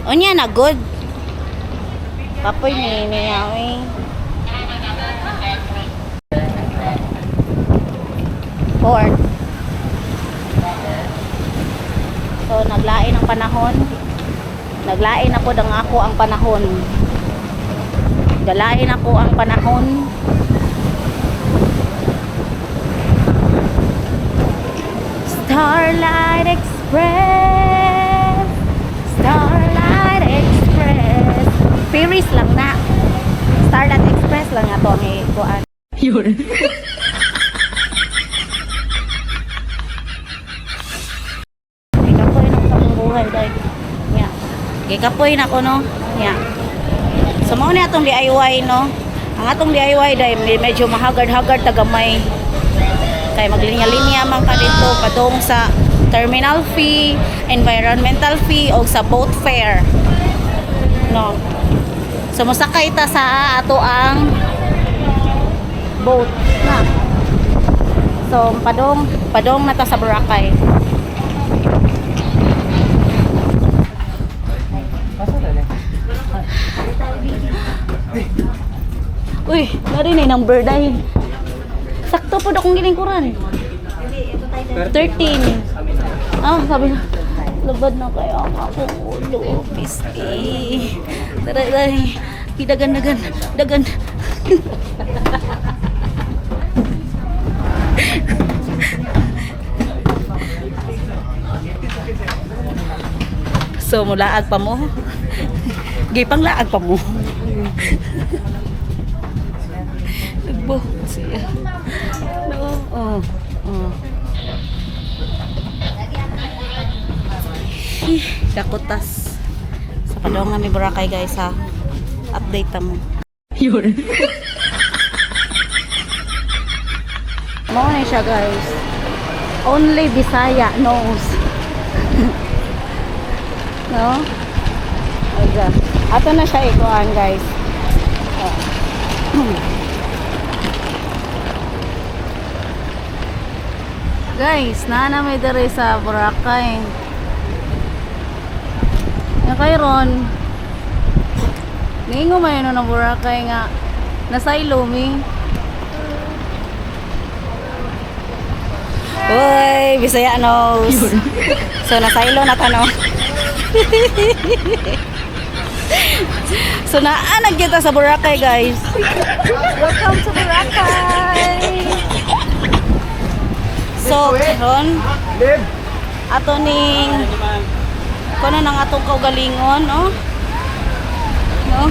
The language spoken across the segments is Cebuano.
Unya na good. Kapoy ni niya oy. Port. So naglain ang panahon. Naglain ako dang ako ang panahon. Galain ako ang panahon. Starlight Express. Starlight Express. Ferries lang na. Starlight Express lang ato ang ikuan. Yun. Gikapoy na ako sa akong buhay dahil. Nya. Gikapoy na ako no. Nya. So mao ni atong DIY no. Ang atong DIY dahil medyo mahagard-hagard tagamay. Kay maglinya-linya man ka dito padung sa terminal fee, environmental fee o sa boat fare. No. So mosakay ta sa ato ang boat na. So padong padong na ta sa Boracay. Uy, nari na yung number dahil. Sakto po akong gilingkuran. 13. Ah, sabi na. Labad na kayo ang akong ulo. Pisti. Tara, tara. Dagan, dagan, dagan. So, mulaag pa mo? Gipang laag pa mo. Nagbuhok siya. No, oh. Ih, Dakotas. Sa padong na may Boracay guys ha. Update ta mo. Yun. Mao na siya guys. Only Bisaya knows. No? Aga. Ato na siya ikuan guys. Oh. Guys, naa na may dere sa Boracay. Nga kay Ron, niingo man yun na Boracay nga nasa ilumi. Uy, Bisaya knows. So, nasa ilo na ta, no? So, naanag kita sa Boracay, guys. Welcome to Boracay! So, karon ato ning kuno nang atong kaugalingon, no? No?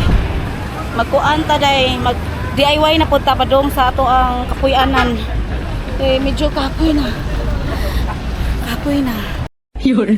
Magkuan ta day, mag DIY na pud ta padung sa ato ang kapuy-anan. Eh, medyo kapoy na. Kapoy na. Yun.